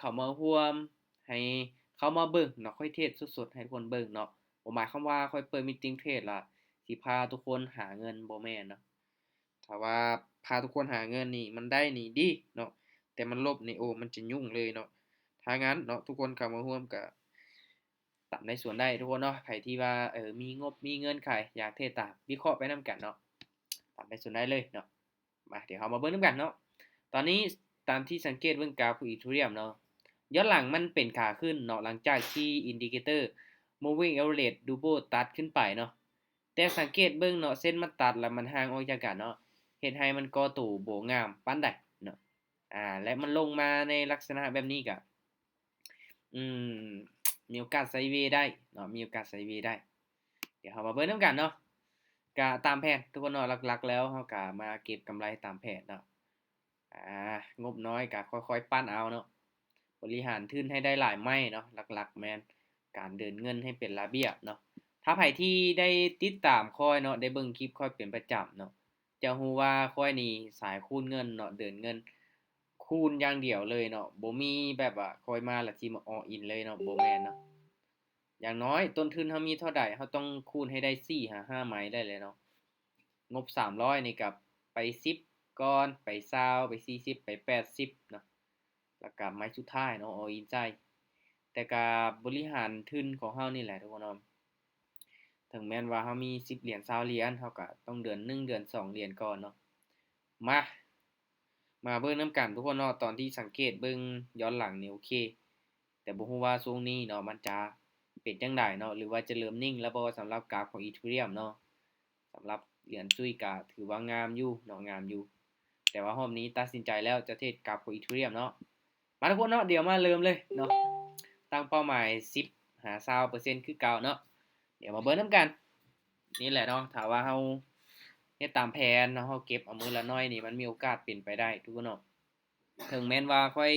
ເຂົ້າມາຮ່ວມ ໃຫ້ເຂົ້າມາເບິ່ງເນາະ ຂ້ອຍເທດສົດໆໃຫ້ທຸກຄົນເບິ່ງເນາະ. ບໍ່ໝາຍຄວາມວ່າຂ້ອຍເປີດມີດຕິງເທຣດລະຊິພາທຸກຄົນຫາເງິນ ບໍ່ແມ່ນເນາະ. ຖ້າວ່າພາທຸກຄົນຫາເງິນນີ້ ມັນໄດ້ນີ້ດີເນາະ ແຕ່ມັນລົບນີ້ ໂອ້ ມັນຈະຫຍຸ້ງເລີຍເນາະ. ຖ້າຊັ້ນເນາະ ທຸກຄົນເຂົ້າມາຮ່ວມກະຕາມໃດສ່ວນໃດທຸກຄົນເນາະ. ໃຜທີ່ວ່າ ເອີ ມີງົບມີເງິນໃຜຢາກເທດຕາມ ວິເຄາະໄປນຳກັນເນາະ ຕາມໃດສ່ວນໃດເລີຍເນາະ. ມາ ດຽວເຮົາມາເບິ່ງນຳກັນເນາະ. ຕອນນີ້ຕາມທີ່ສັງເກດເບິ່ງກາຟຂອງອີເທີຣຽມເນາະ ຍ້ອນຫຼັງມັນເປັນຂາຂຶ້ນເນາະ ຫຼັງຈາກທີ່ອິນດິເຄເຕີ Moving Average Double ຕັດຂຶ້ນໄປເນາະ. ແຕ່ສັງເກດເບິ່ງເນາະ ເສັ້ນມັນຕັດແລ້ວມັນຫ່າງອອກຈາກກັນເນາະ ເຮັດໃຫ້ມັນກໍ່ໂຕບໍ່ງາມປານໃດເນາະ. ອາ ແລະມັນລົງມາໃນລັກສະນະແບບນີ້ກະ ອືມ ມີໂອກາດໄຊເວໄດ້ເນາະ ມີໂອກາດໄຊເວໄດ້. ດຽວເຮົາມາເບິ່ງນຳກັນເນາະ. ກະຕາມແຜນທຸກຄົນເນາະ ຫຼັກໆແລ້ວເຮົາກະມາເກັບກຳໄລຕາມແຜນເນາະ. ອາ ງົບນ້ອຍກະຄ່ອຍໆປັ້ນເອົາເນາະ ບໍລິຫານທຶນໃຫ້ໄດ້ຫຼາຍໄມ້ເນາະ. ຫຼັກໆແມ່ນການເດີນເງິນໃຫ້ເປັນລະບຽບເນາະ. ຖ້າໃຜທີ່ໄດ້ຕິດຕາມຂ້ອຍເນາະ ໄດ້ເບິ່ງຄລິບຂ້ອຍເປັນປະຈຳເນາະ ຈະຮູ້ວ່າຂ້ອຍນີ້ສາຍຄູນເງິນເນາະ ເດີນເງິນຄູນຢ່າງດຽວເລີຍເນາະ. ບໍ່ມີແບບວ່າຂ້ອຍມາແລ້ວຊິມາ all in ເລີຍເນາະ ບໍ່ແມ່ນເນາະ. ຢ່າງໜ້ອຍຕົ້ນທຶນເຮົາມີເທົ່າໃດ ເຮົາຕ້ອງຄູນໃຫ້ໄດ້ສີ່ຫາຫ້າໄມ້ໄດ້ແຫຼະເນາະ. ງົບສາມຮ້ອຍນີ້ກະໄປສິບກ່ອນ ໄປຊາວ ໄປສີ່ສິບ ໄປແປດສິບເນາະ ແລ້ວກະໄມ້ສຸດທ້າຍເນາະ all in ໃສ່. ແຕ່ກະບໍລິຫານທຶນຂອງເຮົານີ້ແຫຼະທຸກຄົນເນາະ. ເຖິງແມ່ນວ່າເຮົາມີສິບຫຼຽນ ຊາວຫຼຽນ ເຮົາກະຕ້ອງເດືອນໜຶ່ງ ເດືອນສອງຫຼຽນກ່ອນເນາະ. ມາ ມາເບິ່ງນຳກັນທຸກຄົນເນາະ. ຕອນທີ່ສັງເກດເບິ່ງຍ້ອນຫຼັງນີ້ໂອເຄ ແຕ່ບໍ່ຮູ້ວ່າຊ່ວງນີ້ເນາະ ມັນຈະເປັນຈັ່ງໃດເນາະ ຫຼືວ່າຈະເລີ່ມນິ່ງແລ້ວບໍ່ ສຳລັບກາຟຂອງອີເທີຣຽມເນາະ. ສຳລັບຫຼຽນຈຸ້ຍກະຖືວ່າງາມຢູ່ເນາະ ງາມຢູ່ ແຕ່ວ່າຮອບນີ້ຕັດສິນໃຈແລ້ວຈະເທດກັບຂອງອີເທີຣຽມເນາະ. ມາທຸກຄົນເນາະ ດຽວມາເລີ່ມເລີຍເນາະ. ຕັ້ງເປົ້າໝາຍສິບຫາຊາວເປີເຊັນຄືເກົ່າເນາະ. ດຽວມາເບິ່ງນຳກັນ. ນີ້ແຫຼະເນາະ ຖ້າວ່າເຮົາເຮັດຕາມແຜນເນາະ ເຮົາເກັບເອົາມື້ລະໜ້ອຍນີ້ ມັນມີໂອກາດເປັນໄປໄດ້ທຸກຄົນເນາະ. ເຖິງແມ່ນວ່າຂ້ອຍ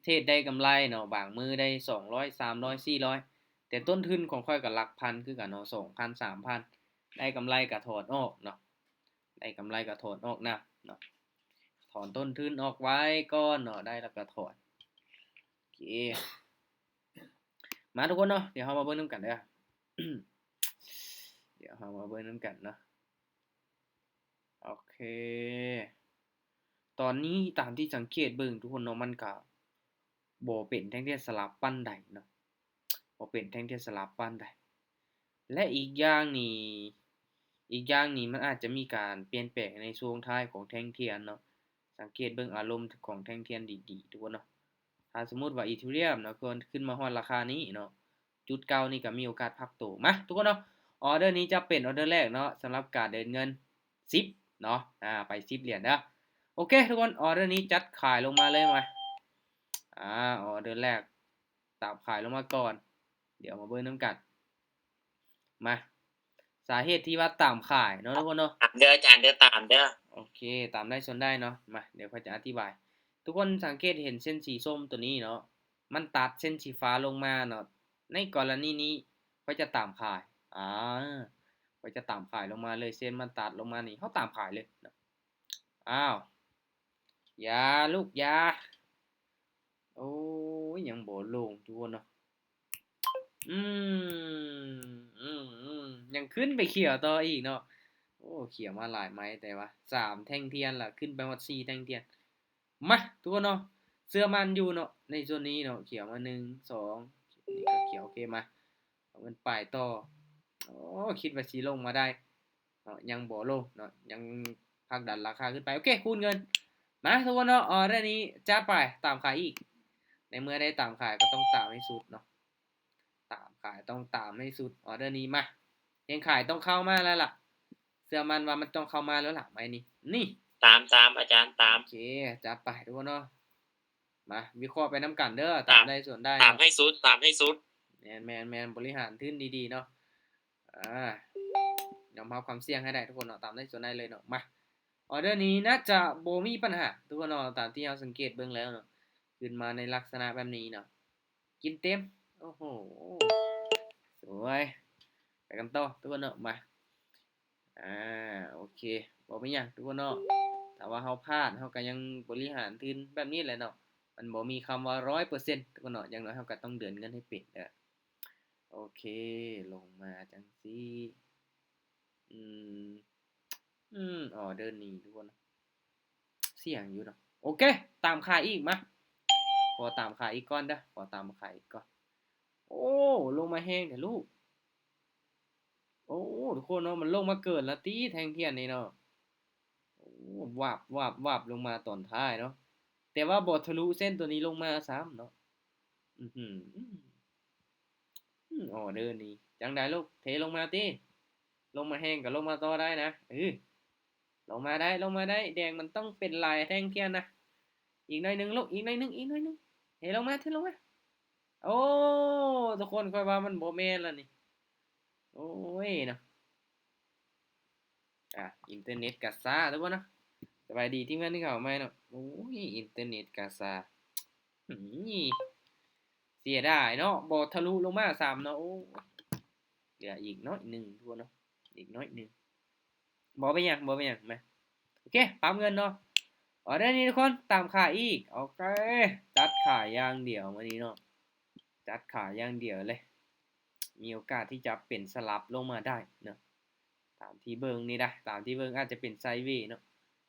ເທດໄດ້ກຳໄລເນາະ ບາງມື້ໄດ້ສອງຮ້ອຍ ສາມຮ້ອຍ ສີ່ຮ້ອຍ ແຕ່ຕົ້ນທຶນຂອງຂ້ອຍກໍຫຼັກພັນຄືກັນເນາະ ສອງພັນ ສາມພັນ ໄດ້ກຳໄລກໍຖອນອອກເນາະ ໄດ້ກຳໄລກໍຖອນອອກນຳເນາະ. ຖອນຕົ້ນທຶນອອກໄວ້ກ່ອນເນາະ ໄດ້ແລ້ວກໍຖອນ. ໂອເຄ ມາທຸກຄົນເນາະ ດຽວເຮົາມາເບິ່ງນຳກັນເດີ ດຽວເຮົາມາເບິ່ງນຳກັນເນາະ. ໂອເຄ ຕອນນີ້ຕາມທີ່ສັງເກດເບິ່ງທຸກຄົນເນາະ ມັນກະບໍ່ເປັນແທ່ງທຽນສະຫຼັບປານໃດເນາະ ບໍ່ເປັນແທ່ງທຽນສະຫຼັບປານໃດ. ແລະອີກຢ່າງນີ້ ອີກຢ່າງນີ້ມັນອາດຈະມີການປ່ຽນແປງໃນຊ່ວງທ້າຍຂອງແທ່ງທຽນເນາະ. ສັງເກດເບິ່ງອາລົມຂອງແທ່ງທຽນດີໆທຸກຄົນເນາະ. ຖ້າສົມມຸດວ່າອີເທີຣຽມເນາະ ເພິ່ນຂຶ້ນມາຮອດລາຄານີ້ເນາະ ຈຸດເກົ່ານີ້ກໍມີໂອກາດພັກໂຕ. ມາທຸກຄົນເນາະ ອອເດີນີ້ຈະເປັນອອເດີແລກເນາະ ສຳລັບການເດີນເງິນສິບເນາະ ອາ ໄປສິບຫຼຽນເດີ. ໂອເຄທຸກຄົນ ອອເດີນີ້ຈັດຂາຍລົງມາເລີຍ ມາ ອາ ອອເດີແລກຕາມຂາຍລົງມາກ່ອນ. ດຽວມາເບິ່ງນຳກັນ ມາ ສາເຫດທີ່ວ່າຕາມຂາຍເນາະທຸກຄົນເນາະ ຕາມເດີອາຈານເດີ ຕາມເດີ. ໂອເຄ ຕາມໄດ້ສ່ວນໄດ້ເນາະ. ມາ ດຽວຂ້ອຍຈະອະທິບາຍ. ທຸກຄົນສັງເກດເຫັນເສັ້ນສີສົ້ມໂຕນີ້ເນາະ ມັນຕັດເສັ້ນສີຟ້າລົງມາເນາະ. ໃນກໍລະນີນີ້ຂ້ອຍຈະຕາມຂາຍ ອາ ຂ້ອຍຈະຕາມຂາຍລົງມາເລີຍ ເສັ້ນມັນຕັດລົງມານີ້ ເຮົາຕາມຂາຍເລີຍເນາະ. ອ້າວ ຢ່າລູກ ຢ່າ. ໂອ້ຍ ຍັງບໍ່ລົງທຸກຄົນເນາະ. ອືມ ອືມ ອືມ ຍັງຂຶ້ນໄປຂຽວຕໍ່ອີກເນາະ. ໂອ້ ຂຽວມາຫຼາຍໄມ້ ແຕ່ວ່າສາມແທ່ງທຽນລະ ຂຶ້ນໄປຮອດສີ່ແທ່ງທຽນ. ມາ ທຸກຄົນເນາະ ເຊື່ອໝັ້ນຢູ່ເນາະ ໃນສ່ວນນີ້ເນາະ. ຂຽວມາໜຶ່ງ ສອງ ນີ້ກໍຂຽວ. ໂອເຄ ມາ ເອົາເງິນປາຍຕໍ່. ໂອ້ ຄິດວ່າຊິລົງມາໄດ້ເນາະ ຍັງບໍ່ລົງເນາະ ຍັງຜັກດັນລາຄາຂຶ້ນໄປ. ໂອເຄ ຄູນເງິນ. ມາທຸກຄົນເນາະ ອອເດີນີ້ຈັດໄປ ຕາມຂາຍອີກ. ໃນເມື່ອໄດ້ຕາມຂາຍກໍຕ້ອງຕາມໃຫ້ສຸດເນາະ ຕາມຂາຍຕ້ອງຕາມໃຫ້ສຸດ. ອອເດີນີ້ມາ ແຮງຂາຍຕ້ອງເຂົ້າມາແລ້ວລະ ເຊື່ອໝັ້ນວ່າມັນຕ້ອງເຂົ້າມາແລ້ວລະ ໄມ້ນີ້ ນີ້ ຕາມ ຕາມ ອາຈານ ຕາມ. ໂອເຄ ຈັດໄປທຸກຄົນເນາະ. ມາ ວິເຄາະໄປນຳກັນເດີ ຕາມໄດ້ສ່ວນໄດ້ ຕາມໃຫ້ສຸດ ຕາມໃຫ້ສຸດ. ແມ່ນໆໆ ບໍລິຫານທຶນດີໆເນາະ ອາ ຍອມຮັບຄວາມສ່ຽງໃຫ້ໄດ້ທຸກຄົນເນາະ ຕາມໄດ້ສ່ວນໄດ້ເລີຍເນາະ. ມາ ອອເດີນີ້ໜ້າຈະບໍ່ມີບັນຫາທຸກຄົນເນາະ ຕາມທີ່ເຮົາສັງເກດເບິ່ງແລ້ວເນາະ ຂຶ້ນມາໃນລັກສະນະແບບນີ້ເນາະ ກິນເຕັມ. ໂອ້ໂຫ ສວຍ ໄປກັນຕໍ່ທຸກຄົນເນາະ. ມາ ອາ ໂອເຄ ບໍ່ມີຫຍັງທຸກຄົນເນາະ ຖ້າວ່າເຮົາພາດ ເຮົາກໍຍັງບໍລິຫານທຶນແບບນີ້ແຫຼະເນາະ ມັ ມັນບໍ່ມີຄຳວ່າຮ້ອຍເປີເຊັນ ທຸກຄົນເນາະ. ຢ່າງໜ້ອຍເຮົາກໍຕ້ອງເດີນເງິນໃຫ້ເປັນເດີ. ໂອເຄ ລົງມາຈັ່ງຊີ້. ອືມ ອືມ ອໍເດີນີ້ ທຸກຄົນ ສ່ຽງຢູ່ເນາະ. ໂອເຄ ຕາມຂາຍອີກ ມາ ຂໍຕາມຂາຍອີກກ່ອນເດີ ຂໍຕາມຂາຍອີກກ່ອນ. ໂອ້ ລົງມາແຮງແທ້ລູກ. ໂອ້ ທຸກຄົນເນາະ ມັນລົງມາເກີນລະຕິ ແທ່ງທຽນນີ້ເນາະ. ໂອ້ ວາບ ວາບ ວາບ ລົງມາຕອນທ້າຍເນາະ ແຕ່ວ່າບໍ່ທະລຸເສັ້ນໂຕນີ້ລົງມາຊ້ຳເນາະ. ອື ອື ອໍເດີນີ້ ຈັ່ງໃດລູກ ເທລົງມາຕິ ລົງມາແຮງກໍລົງມາຕໍ່ໄດ້ນະ. ເອີ ລົງມາໄດ້ ລົງມາໄດ້ ແດງມັນຕ້ອງເປັນລາຍແທ່ງທຽນນະ. ອີກໜ້ອຍໜຶ່ງລູກ ອີກໜ້ອຍໜຶ່ງ ອີກໜ້ອຍໜຶ່ງ ເທລົງມາ ເທລົງມາ. ໂອ້ ທຸກຄົນ ຂ້ອຍວ່າມັນບໍ່ແມ່ນລະນີ້. ໂອ້ຍເນາະ ອ່າ ອິນເຕີເນັດກະຊ້າ ທຸກຄົນເນາະ. ສະບາຍດີທີມງານທີ່ເຂົ້າມາໃໝ່ເນາະ. ໂອ້ຍ ອິນເຕີເນັດກະຊ້າ. ຫື ເສຍດາຍເນາະ ບໍ່ທະລຸລົງມາຊ້ຳເນາະ. ໂອ້ຍ ເຫຼືອອີກໜ້ອຍໜຶ່ງ ທຸກຄົນເນາະ ອີກໜ້ອຍໜຶ່ງ. ບໍ່ເປັນຫຍັງ ບໍ່ເປັນຫຍັງ ມາ ໂອເຄ ປັບເງິນເນາະ. ອໍເດີນີ້ທຸກຄົນ ຕາມຂາຍອີກ. ໂອເຄ ຈັດຂາຍຢ່າງດຽວມື້ນີ້ເນາະ ຈັດຂາຍຢ່າງດຽວເລີຍ. ມີໂອກາດທີ່ຈະເປັນສະຫຼັບລົງມາໄດ້ເນາະ. ຕາມທີ່ເບິ່ງນີ້ນະ ຕາມທີ່ເບິ່ງອາດຈະເປັນໄຊເວເນາະ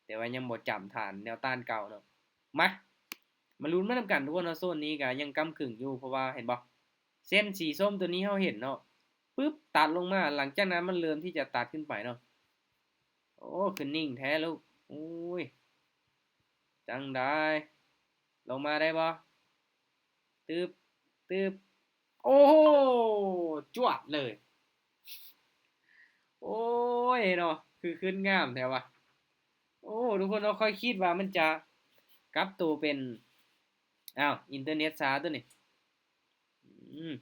ແຕ່ວ່າຍັງບໍ່ຈຳຖານແນວຕ້ານເກົ່າເນາະ. ມາ ມາລຸ້ນມານຳກັນທຸກຄົນເນາະ. ໂຊນນີ້ກໍຍັງກ້ຳກຶ່ງຢູ່ ເພາະວ່າເຫັນບໍ່ ເສັ້ນສີສົ້ມໂຕນີ້ເຮົາເຫັນເນາະ ປຶບ ຕັດລົງມາ ຫຼັງຈາກນັ້ນມັນເລີ່ມທີ່ຈະຕັດຂຶ້ນໄປເນາະ. ໂອ້ ຂຶ້ນນິ່ງແທ້ລູກ. ໂອ້ຍ ຈັ່ງໃດ ລົງມາໄດ້ບໍ່? ຕຶບ ຕຶບ ໂອ້ໂຫ ຈວດເລີຍ. ໂອ້ຍເນາະ ຄືຂຶ້ນງາມແທ້ວະ. ໂອ້ ທຸກຄົນເນາະ ຂ້ອຍຄິດວ່າມັນຈະກັບໂຕເປັນ ອ້າວ ອິນເຕີເນັດຊ້າຕົວນີ້. ອືມ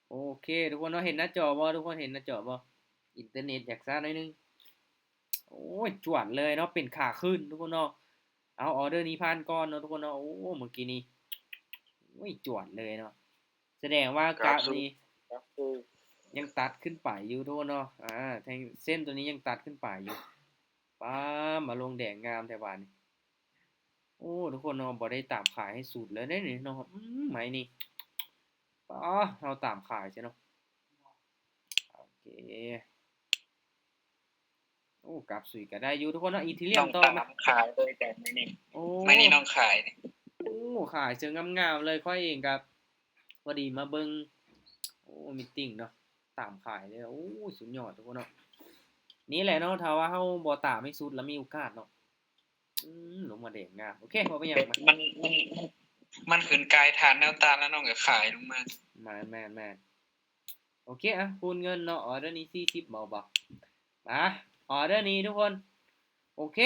ໂອເຄ ທຸກຄົນເນາະ ເຫັນໜ້າຈໍບໍ່? ທຸກຄົນເຫັນໜ້າຈໍບໍ່? ອິນເຕີເນັດຢາກຊ້າໜ້ອຍໜຶ່ງ. ໂອ້ຍ ຈວດເລີຍເນາະ ເປັນຂາຂຶ້ນທຸກຄົນເນາະ. ເອົາ ອໍເດີນີ້ຜ່ານກ່ອນເນາະທຸກຄົນເນາະ. ໂອ້ ເມື່ອກີ້ນີ້ ໂອ້ຍ ຈວດເລີຍເນາະ. ສະແດງວ່າກາບນີ້ຍັງຕັດຂຶ້ນໄປຢູ່ທຸກຄົນເນາະ. ອາ ແທ່ງເສັ້ນໂຕນີ້ຍັງຕັດຂຶ້ນໄປຢູ່. ປ້າ ມາລົງແດງງາມແທ້ບາດນີ້. ໂອ້ ທຸກຄົນເນາະ ບໍ່ໄດ້ຕາມຂາຍໃຫ້ສຸດເລີຍເດ້ນີ້ເນາະ. ອືມ ໄມ້ນີ້ ປ້າ ເຮົາຕາມຂາຍຊະເນາະ. ໂອເຄ ໂອ້ ກັບສຸຍກໍໄດ້ຢູ່ທຸກຄົນເນາະ. ອີເທີຣຽມຕໍ່ ຂາຍເລີຍແຕ່ໄມ້ນີ້. ໂອ້ ໄມ້ນີ້ນ້ອງຂາຍນີ້. ໂອ້ ຂາຍເຊີງງາມໆເລີຍ. ຂ້ອຍເອງກໍພໍດີມາເບິ່ງ ໂອ້ ມີດຕິງເນາະ ຕາມຂາຍເລີຍ. ໂອ້ ສຸດຍອດທຸກຄົນເນາະ. ນີ້ແຫຼະເນາະ ຖ້າວ່າເຮົາບໍ່ຕາມໃຫ້ສຸດລະມີໂອກາດເນາະ. ອືມ ລົງມາແດງງາມ. ໂອເຄ ບໍ່ເປັນຫຍັງ ມັນ ມັນ ມັນ ມັນຂຶ້ນກາຍຖານແນວຕ້ານແລ້ວ ນ້ອງກໍຂາຍລົງມາ. ແມ່ນໆໆ ໂອເຄ ອ່ະ ຄູນເງິນເນາະ. ອໍເດີນີ້ສີ່ສິບ ເບົາບໍ່? ມາ ອໍເດີນີ້ທຸກຄົນ. ໂອເຄ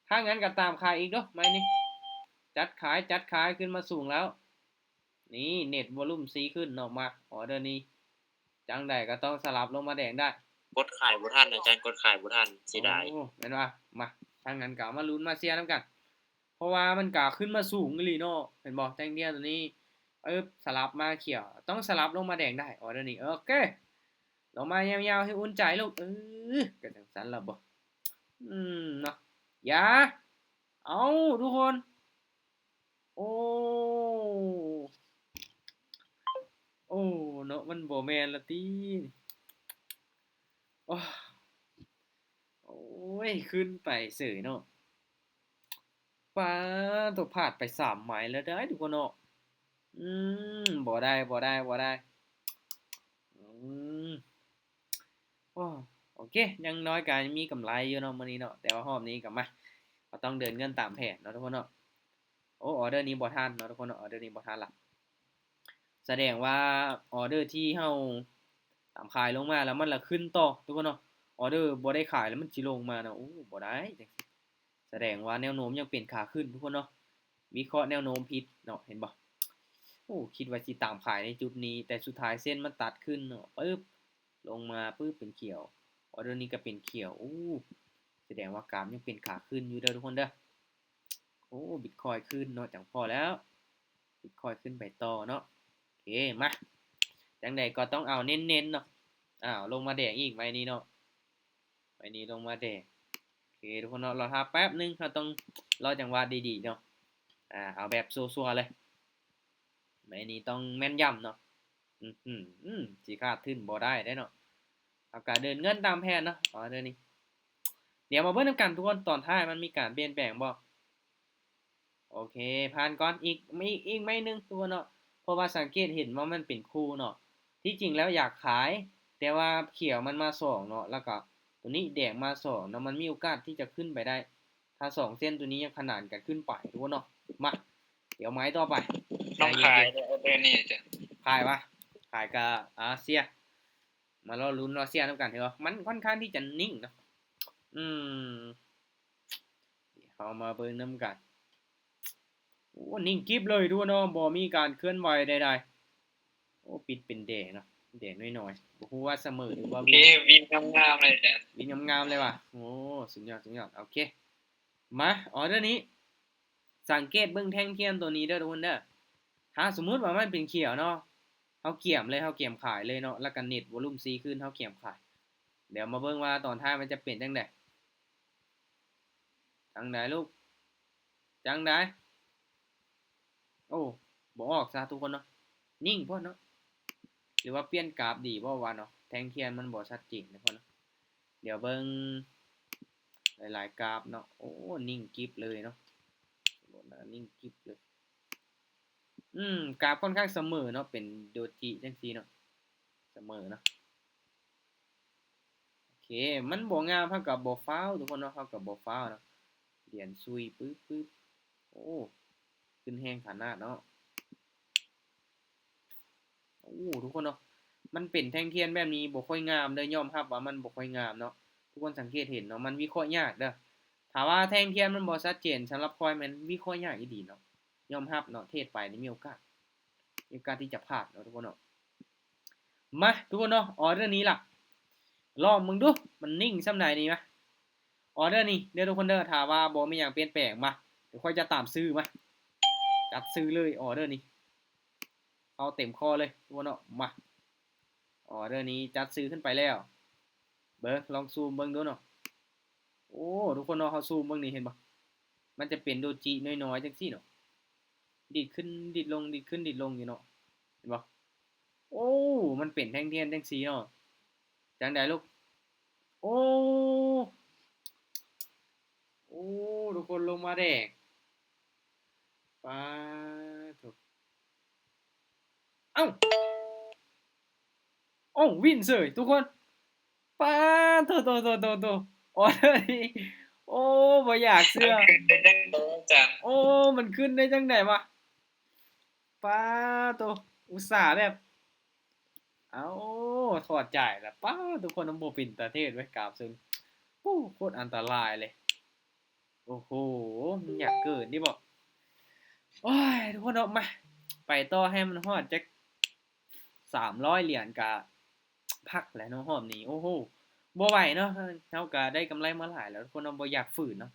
ຖ້າຊັ້ນກໍຕາມຂາຍອີກເດີ້ ໄມ້ນີ້. ຈັດຂາຍ ຈັດຂາຍ ຂຶ້ນມາສູງແລ້ວ. ນີ້ ເນັດວອລຸມສີ່ຂຶ້ນເນາະ. ມາ ອໍເດີນີ້ ຈັ່ງໃດກໍຕ້ອງສະຫຼັບລົງມາແດງໄດ້. ກົດຂາຍບໍ່ທັນ ອາຈານ ກົດຂາຍບໍ່ທັນ ເສຍດາຍ. ໂອ້ ແມ່ນວ່າ ມາ ຖ້າຊັ້ນກໍເອົາມາລຸ້ນມາເຊຍນຳກັນ ເພາະວ່າມັນກໍຂຶ້ນມາສູງອີ່ຫຼີເນາະ. ເຫັນບໍ່ ແທ່ງທຽນໂຕນີ້ ປຶບ ສະຫຼັບມາຂຽວ ຕ້ອງສະຫຼັບລົງມາແດງໄດ້. ອໍເດີນີ້ ໂອເຄ ລົງມາຍາວໆ ໃຫ້ອຸ່ນໃຈລູກ. ເອີ ກໍຈັ່ງຊັ້ນລະບໍ? ອືມ ເນາະ ຢ່າ ເອົາ ທຸກຄົນ. ໂອ້ ໂອ້ ເນາະ ມັນບໍ່ແມ່ນລະຕິ. ໂອ້ ໂອ້ຍ ຂຶ້ນໄປເສີຍເນາະ. ປ້າໂຕ ພາດໄປສາມໄມ້ແລ້ວເດີ້ ທຸກຄົນເນາະ. ອືມ ບໍ່ໄດ້ ບໍ່ໄດ້ ບໍ່ໄດ້. ອືມ ໂອ້ ໂອເຄ ຢ່າງໜ້ອຍກໍຍັງມີກຳໄລຢູ່ເນາະມື້ນີ້ເນາະ. ແຕ່ວ່າຮອບນີ້ກໍມາ ກໍຕ້ອງເດີນເງິນຕາມແຜນເນາະທຸກຄົນເນາະ. ໂອ້ ອໍເດີນີ້ບໍ່ທັນເນາະທຸກຄົນເນາະ ອໍເດີນີ້ບໍ່ທັນລະ. ສະແດງວ່າອໍເດີທີ່ເຮົາຕາມຂາຍລົງມາແລ້ວ ມັນລະຂຶ້ນຕໍ່ທຸກຄົນເນາະ. ອໍເດີບໍ່ໄດ້ຂາຍແລ້ວມັນຊິລົງມາເນາະ. ໂອ້ ບໍ່ໄດ້ຈັ່ງຊີ້. ສະແດງວ່າແນວໂນ້ມຍັງເປັນຂາຂຶ້ນທຸກຄົນເນາະ. ວິເຄາະແນວໂນ້ມຜິດເນາະ ເຫັນບໍ່? ໂອ້ ຄິດວ່າຊິຕາມຂາຍໃນຈຸດນີ້ ແຕ່ສຸດທ້າຍເສັ້ນມັນຕັດຂຶ້ນເນາະ ປຶບ ລົງມາປຶບ ເປັນຂຽວ. ອໍເດີນີ້ກໍເປັນຂຽວ. ໂອ້ ສະແດງວ່າກາຟຍັງເປັນຂາຂຶ້ນຢູ່ເດີທຸກຄົນເດີ. ໂອ້ ບິດຄອຍຂຶ້ນເນາະ ຈັ່ງພໍແລ້ວ. ບິດຄອຍຂຶ້ນໄປຕໍ່ເນາະ. ໂອເຄ ມາ ຈັ່ງໃດກໍຕ້ອງເອົາເນັ້ນໆເນາະ. ອ້າວ ລົງມາແດງອີກໄມ້ນີ້ເນາະ. ໄມ້ນີ້ລົງມາແດງ. ໂອເຄ ທຸກຄົນເນາະ ລໍຖ້າແປັບໜຶ່ງ ເຮົາຕ້ອງລໍຈັງຫວະດີໆເນາະ. ອ່າ ເອົາແບບຊົ່ວໆເລີຍ. ໃບນີ້ຕ້ອງແມ່ນຢຳເນາະ. ອືມ ອືມ ຊິຂາດທຶນບໍ່ໄດ້ເດ້ເນາະ. ເຮົາກະເດີນເງິນຕາມແຜນເນາະ ອໍເດີນີ້. ດຽວມາເບິ່ງນຳກັນທຸກຄົນ ຕອນທ້າຍມັນມີການປ່ຽນແປງບໍ່? ໂອເຄ ຜ່ານກ່ອນ. ອີກ ອີກ ອີກໄມ້ໜຶ່ງທຸກຄົນເນາະ ເພາະວ່າສັງເກດເຫັນວ່າມັນເປັນຄູ່ເນາະ. ທີ່ຈິງແລ້ວຢາກຂາຍ ແຕ່ວ່າຂຽວມັນມາສອງເນາະ ແລ້ວກະໂຕນີ້ແດງມາສອງເນາະ ມັນມີໂອກາດທີ່ຈະຂຶ້ນໄປໄດ້ ຖ້າສອງເສັ້ນໂຕນີ້ຍັງຂະໜານກັນຂຶ້ນໄປທຸກຄົນເນາະ. ມາ ດຽວໄມ້ຕໍ່ໄປ ຕ້ອງຂາຍເດີ ເດີນີ້ຈະຂາຍວະ ຂາຍກະ ອ່າ ເສຍ. ມາລໍລຸ້ນລໍເສຍນຳກັນເຖາະ ມັນຂ້ອນຂ້າງທີ່ຈະນິ່ງເນາະ. ອືມ ເຮົາມາເບິ່ງນຳກັນ. ໂອ້ ນິ່ງກິບເລີຍທຸກຄົນເນາະ ບໍ່ມີການເຄື່ອນໄຫວໃດໆ. ໂອ້ ປິດເປັນແດງເນາະ ແດງນ້ອຍໆ ບໍ່ຮູ້ວ່າສະເໝີຫຼືວ່າວິນ. ວິນງາມໆເລີຍ ວິນງາມໆເລີຍວ່າ. ໂອ້ ສຸດຍອດ ສຸດຍອດ. ໂອເຄ ມາ ອໍເດີນີ້ ສັງເກດເບິ່ງແທ່ງທຽນໂຕນີ້ເດີທຸກຄົນເດີ. ຖ້າສົມມຸດວ່າມັນເປັນຂຽວເນາະ ເຮົາກຽມເລີຍ ເຮົາກຽມຂາຍເລີຍເນາະ ແລ້ວກະເນັດວອລຸມສີ່ຄືນ ເຮົາກຽມຂາຍ. ດຽວມາເບິ່ງວ່າຕອນທ້າຍມັນຈະເປັນຈັ່ງໃດ. ຈັ່ງໃດລູກ ຈັ່ງໃດ? ໂອ້ ບໍ່ອອກຊະທຸກຄົນເນາະ ນິ່ງໂພດເນາະ. ຫຼືວ່າປ່ຽນກາບດີບໍ່ວະເນາະ ແທ່ງທຽນມັນບໍ່ຊັດເຈນທຸກຄົນເນາະ. ດຽວເບິ່ງຫຼາຍໆກາບເນາະ. ໂອ້ ນິ່ງກິບເລີຍເນາະ ນິ່ງກິບເລີຍ. ອືມ ກາບຂ້ອນຂ້າງສະເໝີເນາະ ເປັນໂດຈິຈັ່ງຊີ້ເນາະ ສະເໝີເນາະ. ໂອເຄ ມັນບໍ່ງາມ ເຮົາກະບໍ່ຟ້າວທຸກຄົນເນາະ ເຮົາກະບໍ່ຟ້າວເນາະ. ຫຼຽນຊຸຍ ປຶບ ປຶບ ໂອ້ ຂຶ້ນແຮງຂະໜາດເນາະ. ໂອ້ ທຸກຄົນເນາະ ມັນເປັນແທ່ງທຽນແບບນີ້ບໍ່ຄ່ອຍງາມເດີ ຍອມຮັບວ່າມັນບໍ່ຄ່ອຍງາມເນາະ. ທຸກຄົນສັງເກດເຫັນເນາະ ມັນວິເຄາະຍາກເດີ. ຖ້າວ່າແທ່ງທຽນມັນບໍ່ຊັດເຈນ ສຳລັບຂ້ອຍແມ່ນວິເຄາະຍາກອີ່ຫຼີເນາະ ຍອມຮັບເນາະ ເທຣດໄປນີ້ມີໂອກາດ ມີໂອກາດທີ່ຈະພາດເນາະທຸກຄົນເນາະ. ມາ ທຸກຄົນເນາະ ອໍເດີນີ້ລະ ລອງເບິ່ງດູ ມັນນິ່ງສ່ຳໃດນີ້. ມາ ອໍເດີນີ້ເດີທຸກຄົນເດີ ຖ້າວ່າບໍ່ມີຫຍັງປ່ຽນແປງ ມາ ດຽວຂ້ອຍຈະຕາມຊື້ ມາ ຈັດຊື້ເລີຍ ອໍເດີນີ້ ເຂົ້າເຕັມຂໍ້ເລີຍທຸກຄົນເນາະ. ມາ ອໍເດີນີ້ຈັດຊື້ຂຶ້ນໄປແລ້ວ. ເບິ່ງ ລອງຊູມເບິ່ງດູເນາະ. ໂອ້ ທຸກຄົນເນາະ ເຮົາຊູມເບິ່ງນີ້ ເຫັນບໍ່ ມັນຈະເປັນໂດຈິນ້ອຍໆຈັ່ງຊີ້ເນາະ ດີດຂຶ້ນດີດລົງ ດີດຂຶ້ນດີດລົງຢູ່ເນາະ ເຫັນບໍ່? ໂອ້ ມັນເປັນແທ່ງທຽນຈັ່ງຊີ້ເນາະ. ຈັ່ງໃດລູກ? ໂອ້ ໂອ້ ທຸກຄົນ ລົງມາແດງ ປາໂທ້ ເອົ້າ ໂອ້ ວິນເສີຍທຸກຄົນ ປາໂທ້ ໂອ້ ໂອ້ ບໍ່ຢາກເຊື່ອ ໂອ້ ມັນຂຶ້ນໄດ້ຈັ່ງໃດວະ? ປາໂທ້ ອຸດສ່າແບບ ເອົ້າ ຖອດໃຈລະ ປາ ທຸກຄົນ ມັນບໍ່ເປັນຕາເທດເວີຍ ກາບເຊິ່ງ ໂອ້ ໂຄດອັນຕະລາຍເລີຍ. ໂອ້ໂຫ ມັນຢາກເກີນນີ້ບໍ? ໂອ້ຍ ທຸກຄົນເນາະ ມາ ໄປຕໍ່ໃຫ້ມັນຮອດຈັກສາມຮ້ອຍຫຼຽນກະພັກແຫຼະເນາະ ຮອບນີ້. ໂອ້ໂຫ ບໍ່ໄຫວເນາະ ເຮົາກະໄດ້ກຳໄລມາຫຼາຍແລ້ວ ທຸກຄົນເນາະ ບໍ່ຢາກຝືນເນາະ.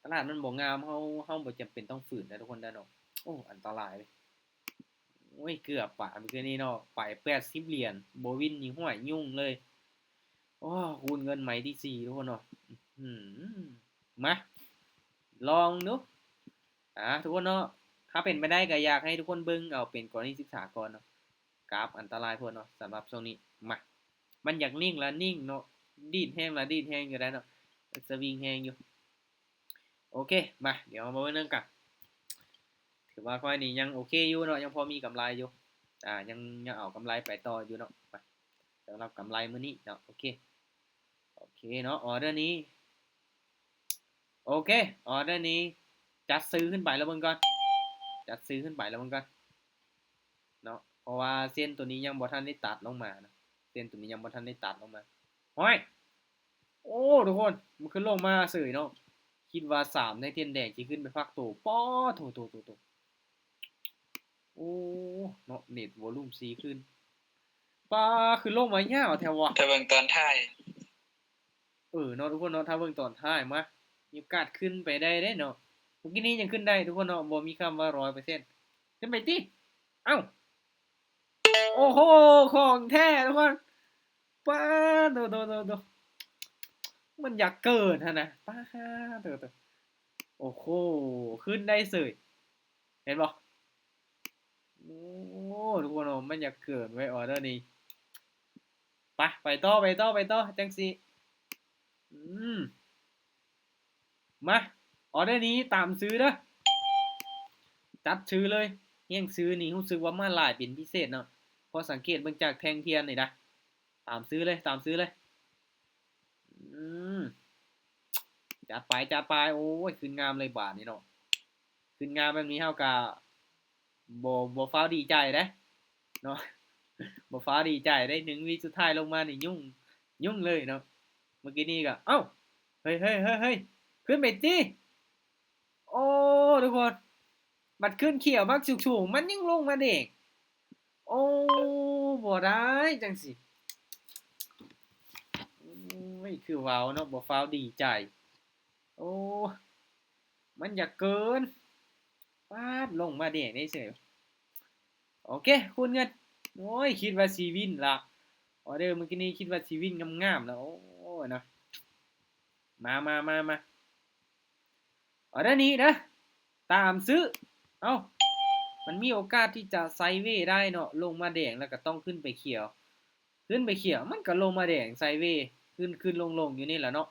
ຕະຫຼາດມັນບໍ່ງາມ ເຮົາ ເຮົາບໍ່ຈຳເປັນຕ້ອງຝືນເດີ ທຸກຄົນເດີເນາະ. ໂອ້ ອັນຕະລາຍເລີຍ. ໂອ້ຍ ເກືອບປະມື້ຄືນນີ້ເນາະ ໄປແປດສິບຫຼຽນ ບໍ່ວິນນີ້ ຫ້ວຍ ຫຍຸ້ງເລີຍ. ໂອ້ ຄູນເງິນໄມ້ທີສີ່ ທຸກຄົນເນາະ. ອື ມາ ລອງດູ ອ່າ ທຸກຄົນເນາະ ຖ້າເປັນໄປໄດ້ກໍຢາກໃຫ້ທຸກຄົນເບິ່ງເອົາເປັນກໍລະນີສຶກສາກ່ອນເນາະ. ກາບອັນຕະລາຍໂພດເນາະ ສຳລັບຊ່ວງນີ້. ມາ ມັນຢາກນິ່ງລະນິ່ງເນາະ ດີດແຮງລະດີດແຮງຢູ່ໄດ໋ເນາະ ສະວິງແຮງຢູ່. ໂອເຄ ມາ ດຽວເຮົາມາເບິ່ງນຳກັນ. ຖືວ່າຂ້ອຍນີ້ຍັງໂອເຄຢູ່ເນາະ ຍັງພໍມີກຳໄລຢູ່ ອ່າ ຍັງ ຍັງເອົາກຳໄລໄປຕໍ່ຢູ່ເນາະ. ມາ ສຳລັບກຳໄລມື້ນີ້ເນາະ ໂອເຄ ໂອເຄເນາະ ອໍເດີນີ້ ໂອເຄ ອໍເດີນີ້ ຈັດຊື້ຂຶ້ນໄປລະເບິ່ງກ່ອນ ຈັດຊື້ຂຶ້ນໄປລະເບິ່ງກ່ອນເນາະ ເພາະວ່າເສັ້ນໂຕນີ້ຍັງບໍ່ທັນໄດ້ຕັດລົງມາເນາະ ເສັ້ນໂຕນີ້ຍັງບໍ່ທັນໄດ້ຕັດລົງມາ. ຫ້ອຍ ໂອ້ ທຸກຄົນ ມັນຂຶ້ນລົງມາເສີຍເນາະ. ຄິດວ່າສາມໃນທຽນແດງຊິຂຶ້ນໄປພັກໂຕ ປາໂທ້ໆໆໆ ໂອ້ ເນາະ ເນັດວອລຸມສີ່ຂຶ້ນ ປາ ຂຶ້ນລົງມາຍາວແທ້ວະ. ຖ້າເບິ່ງຕອນທ້າຍ ເອີເນາະ ທຸກຄົນເນາະ ຖ້າເບິ່ງຕອນທ້າຍມາ ມີໂອກາດຂຶ້ນໄປໄດ້ເດ້ເນາະ. ເມື່ອກີ້ນີ້ຍັງຂຶ້ນໄດ້ທຸກຄົນເນາະ ບໍ່ມີຄຳວ່າຮ້ອຍເປີເຊັນ. ຂຶ້ນໄປຕິ ເອົ້າ ໂອ້ໂຫ ຂອງແທ້ທຸກຄົນ ປາໂທ້ໆໆໆ ມັນຢາກເກີນຫັ້ນນະ ປາໂທ້ໆ ໂອ້ໂຫ ຂຶ້ນໄດ້ເສີຍ ເຫັນບໍ່? ໂອ້ ທຸກຄົນເນາະ ມັນຢາກເກີນເວີຍ ອໍເດີນີ້. ໄປ ໄປຕໍ່ ໄປຕໍ່ ໄປຕໍ່ ຈັ່ງຊີ້. ອືມ ມາ ອໍເດີນີ້ຕາມຊື້ເດີ ຈັດຊື້ເລີຍ. ແຮງຊື້ນີ້ຮູ້ສຶກວ່າມາຫຼາຍເປັນພິເສດເນາະ ເພາະສັງເກດເບິ່ງຈາກແທ່ງທຽນນີ້ນະ. ຕາມຊື້ເລີຍ ຕາມຊື້ເລີຍ. ອືມ ຈັດໄປ ຈັດໄປ. ໂອ້ຍ ຂຶ້ນງາມເລີຍບາດນີ້ເນາະ. ຂຶ້ນງາມແບບນີ້ເຮົາກະບໍ່ ບໍ່ຟ້າວດີໃຈເດ້ເນາະ ບໍ່ຟ້າວດີໃຈເດ້. ໜຶ່ງວິສຸດທ້າຍລົງມານີ້ຫຍຸ້ງ ຫຍຸ້ງເລີຍເນາະ. ເມື່ອກີ້ນີ້ກະ ເອົ້າ ເຮີ້ຍ ເຮີ້ຍ ເຮີ້ຍ ເຮີ້ຍ ຂຶ້ນໄປຕິ. ໂອ້ ທຸກຄົນ ບັດຂຶ້ນຂຽວບັກສູງໆ ມັນຍັງລົງມາແດງ. ໂອ້ ບໍ່ໄດ້ຈັ່ງຊີ້. ໂອ້ຍ ຄືເວົ້າເນາະ ບໍ່ຟ້າວດີໃຈ. ໂອ້ ມັນຢາກເກີນ. ປາດ ລົງມາແດງໄດ້ເສີຍ. ໂອເຄ ຄູນເງິນ. ໂອ້ຍ ຄິດວ່າຊິວິນລະ ອໍເດີມື້ກີ້ນີ້ ຄິດວ່າຊິວິນງາມໆລະ. ໂອ້ຍເນາະ ມາ ມາ ມາ ມາ. ອໍເດີນີ້ເດີ ຕາມຊື້. ເອົ້າ ມັນມີໂອກາດທີ່ຈະໄຊເວໄດ້ເນາະ ລົງມາແດງແລ້ວກໍຕ້ອງຂຶ້ນໄປຂຽວ ຂຶ້ນໄປຂຽວ ມັນກໍລົງມາແດງໄຊເວ ຂຶ້ນໆລົງໆຢູ່ນີ້ແຫຼະເນາະ.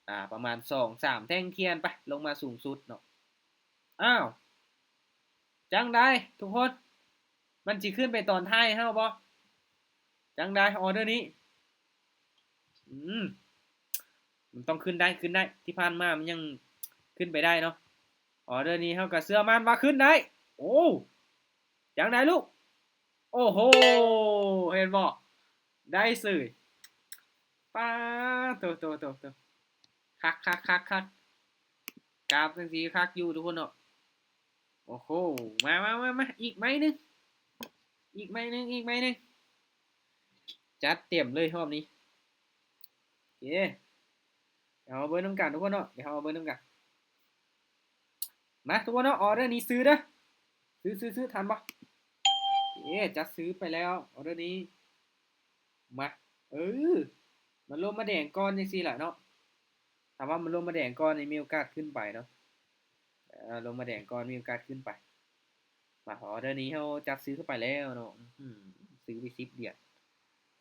ອ່າ ປະມານສອງສາມແທ່ງທຽນໄປ ລົງມາສູງສຸດເນາະ. ອ້າວ ຈັ່ງໃດທຸກຄົນ ມັນຊິຂຶ້ນໄປຕອນທ້າຍເຮົາບໍ່? ຈັ່ງໃດ ອໍເດີນີ້? ອືມ ມັນຕ້ອງຂຶ້ນໄດ້ ຂຶ້ນໄດ້ ທີ່ຜ່ານມາມັນຍັງຂຶ້ນໄປໄດ້ເນາະ. ອໍເດີນີ້ເຮົາກໍເຊື່ອໝັ້ນວ່າຂຶ້ນໄດ້. ໂອ້ ຈັ່ງໃດລູກ? ໂອ້ໂຫ ເຫັນບໍ່? ໄດ້ເສີຍ. ປາດໂທ້ໆໆໆ ຄັກໆໆໆ ກາບຈັ່ງຊີ້ຄັກຢູ່ທຸກຄົນເນາະ. ໂອ້ໂຫ ມາໆໆໆ ອີກໄມ້ໜຶ່ງ ອີກໄມ້ໜຶ່ງ ອີກໄມ້ໜຶ່ງ. ຈັດເຕັມເລີຍຮອບນີ້. ໂອເຄ ດຽວເຮົາເບິ່ງນຳກັນທຸກຄົນເນາະ ດຽວເຮົາເບິ່ງນຳກັນ. ມາທຸກຄົນເນາະ ອໍເດີນີ້ຊື້ເດີ ຊື້ໆໆ ທັນບໍ່? ເອ ຈັດຊື້ໄປແລ້ວ ອໍເດີນີ້. ມາ ເອີ ມັນລົງມາແດງກ່ອນຈັ່ງຊີ້ແຫຼະເນາະ. ຖ້າວ່າມັນລົງມາແດງກ່ອນນີ້ ມີໂອກາດຂຶ້ນໄປເນາະ. ເອີ ລົງມາແດງກ່ອນ ມີໂອກາດຂຶ້ນໄປ. ມາ ອໍເດີນີ້ເຮົາຈັດຊື້ເຂົ້າໄປແລ້ວເນາະ. ອື ຊື້ໄປສິບຫຼຽນ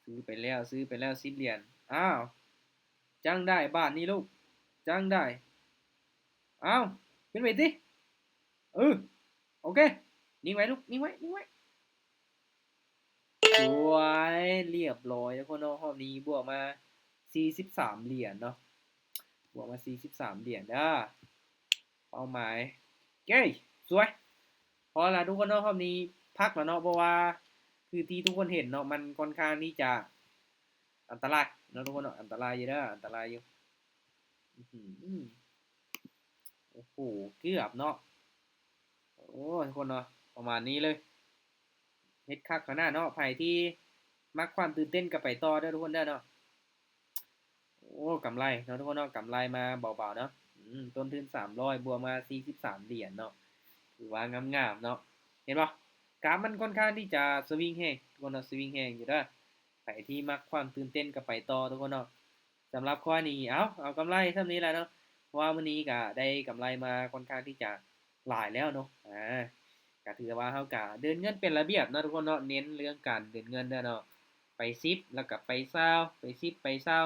ຊື້ໄປແລ້ວ ຊື້ໄປແລ້ວສິບຫຼຽນ. ອ້າວ ຈັ່ງໃດບາດນີ້ລູກ ຈັ່ງໃດ? ອ້າວ ຂຶ້ນໄປຕິ. ເອີ ໂອເຄ ນິ່ງໄວ້ລູກ ນິ່ງໄວ້ ນິ່ງໄວ້. ສວຍ ລຽບລ້ອຍທຸກຄົນເນາະ. ຮອບນີ້ບວກມາສີ່ສິບສາມຫຼຽນເນາະ ບວກມາສີ່ສິບສາມຫຼຽນເດີ. ເປົ້າໝາຍ ເກ ສວຍ. ພໍລະທຸກຄົນເນາະ ຮອບນີ້ພັກລະເນາະ ເພາະວ່າຄືທີ່ທຸກຄົນເຫັນເນາະ ມັນຄ່ອນຂ້າງທີ່ຈະອັນຕະລາຍເນາະທຸກຄົນເນາະ. ອັນຕະລາຍຢູ່ເດີ ອັນຕະລາຍຢູ່. ອື ໂອ້ໂຫ ເກືອບເນາະ. ໂອ້ ທຸກຄົນເນາະ ປະມານນີ້ເລີຍ. ເຮັດຄັກຂະໜາດເນາະ. ໃຜທີ່ມັກຄວາມຕື່ນເຕັ້ນກໍໄປຕໍ່ເດີທຸກຄົນເດີເນາະ. ໂອ້ ກຳໄລເນາະທຸກຄົນເນາະ ກຳໄລມາເບົາໆເນາະ. ອື ຕົ້ນທຶນສາມຮ້ອຍ ບວກມາສີ່ສິບສາມຫຼຽນເນາະ ຖືວ່າງາມໆເນາະ. ເຫັນບໍ່ ກາຟມັນຄ່ອນຂ້າງທີ່ຈະສະວິງແຮງທຸກຄົນເນາະ ສະວິງແຮງຢູ່ເດີ. ໃຜທີ່ມັກຄວາມຕື່ນເຕັ້ນກໍໄປຕໍ່ທຸກຄົນເນາະ. ສຳລັບຂ້ອຍນີ້ ເອົາ ເອົາກຳໄລສ່ຳນີ້ແຫຼະເນາະ ເພາະວ່າມື້ນີ້ກະໄດ້ກຳໄລມາຄ່ອນຂ້າງທີ່ຈະຫຼາຍແລ້ວເນາະ. ອາ ກະຖືວ່າເຮົາກະເດີນເງິນເປັນລະບຽບເນາະທຸກຄົນເນາະ ເນັ້ນເລື່ອງການເດີນເງິນເດີເນາະ. ໄປສິບ ແລ້ວກະໄປຊາວ ໄປສິບ ໄປຊາວ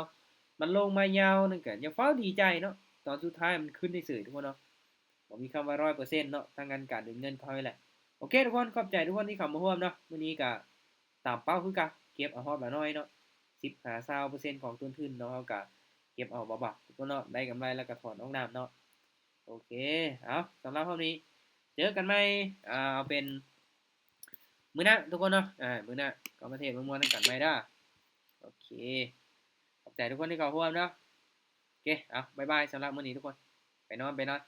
ມັນລົງມາຍາວນັ້ນກະຢ່າຟ້າວດີໃຈເນາະ ຕອນສຸດທ້າຍມັນຂຶ້ນເສີຍໆ ທຸກຄົນເນາະ. ບໍ່ມີຄຳວ່າຮ້ອຍເປີເຊັນເນາະ ທາງດ້ານການເດີນເງິນຂອງເຮົານີ້ແຫຼະ. ໂອເຄ ທຸກຄົນ ຂອບໃຈທຸກຄົນທີ່ເຂົ້າມາຮ່ວມເນາະ. ມື້ນີ້ກະຕາມເປົ້າຄືເກົ່າ ເກັບເອົາຮອບລະໜ້ອຍເນາະ ສິບຫາຊາວເປີເຊັນຂອງຕົ້ນທຶນເນາະ ເຮົາກະເກັບເອົາເບົາໆ ທຸກຄົນເນາະ ໄດ້ກຳໄລແລ້ວກະຖອນອອກນ້ຳເນາະ. ໂອເຄ ເອົາ ສຳລັບຮອບນີ້ເຈີກັນໃໝ່ ເອົາເປັນມື້ໜ້າທຸກຄົນເນາະ. ອາ ມື້ໜ້າກໍມາເທດມາມ່ວນນຳກັນໃໝ່ເດີ. ໂອເຄ ຂອບໃຈທຸກຄົນທີ່ເຂົ້າຮ່ວມເນາະ. ໂອເຄ ເອົາ ບາຍບາຍ ສຳລັບມື້ນີ້ທຸກຄົນ ໄປນອນ ໄປນອນ.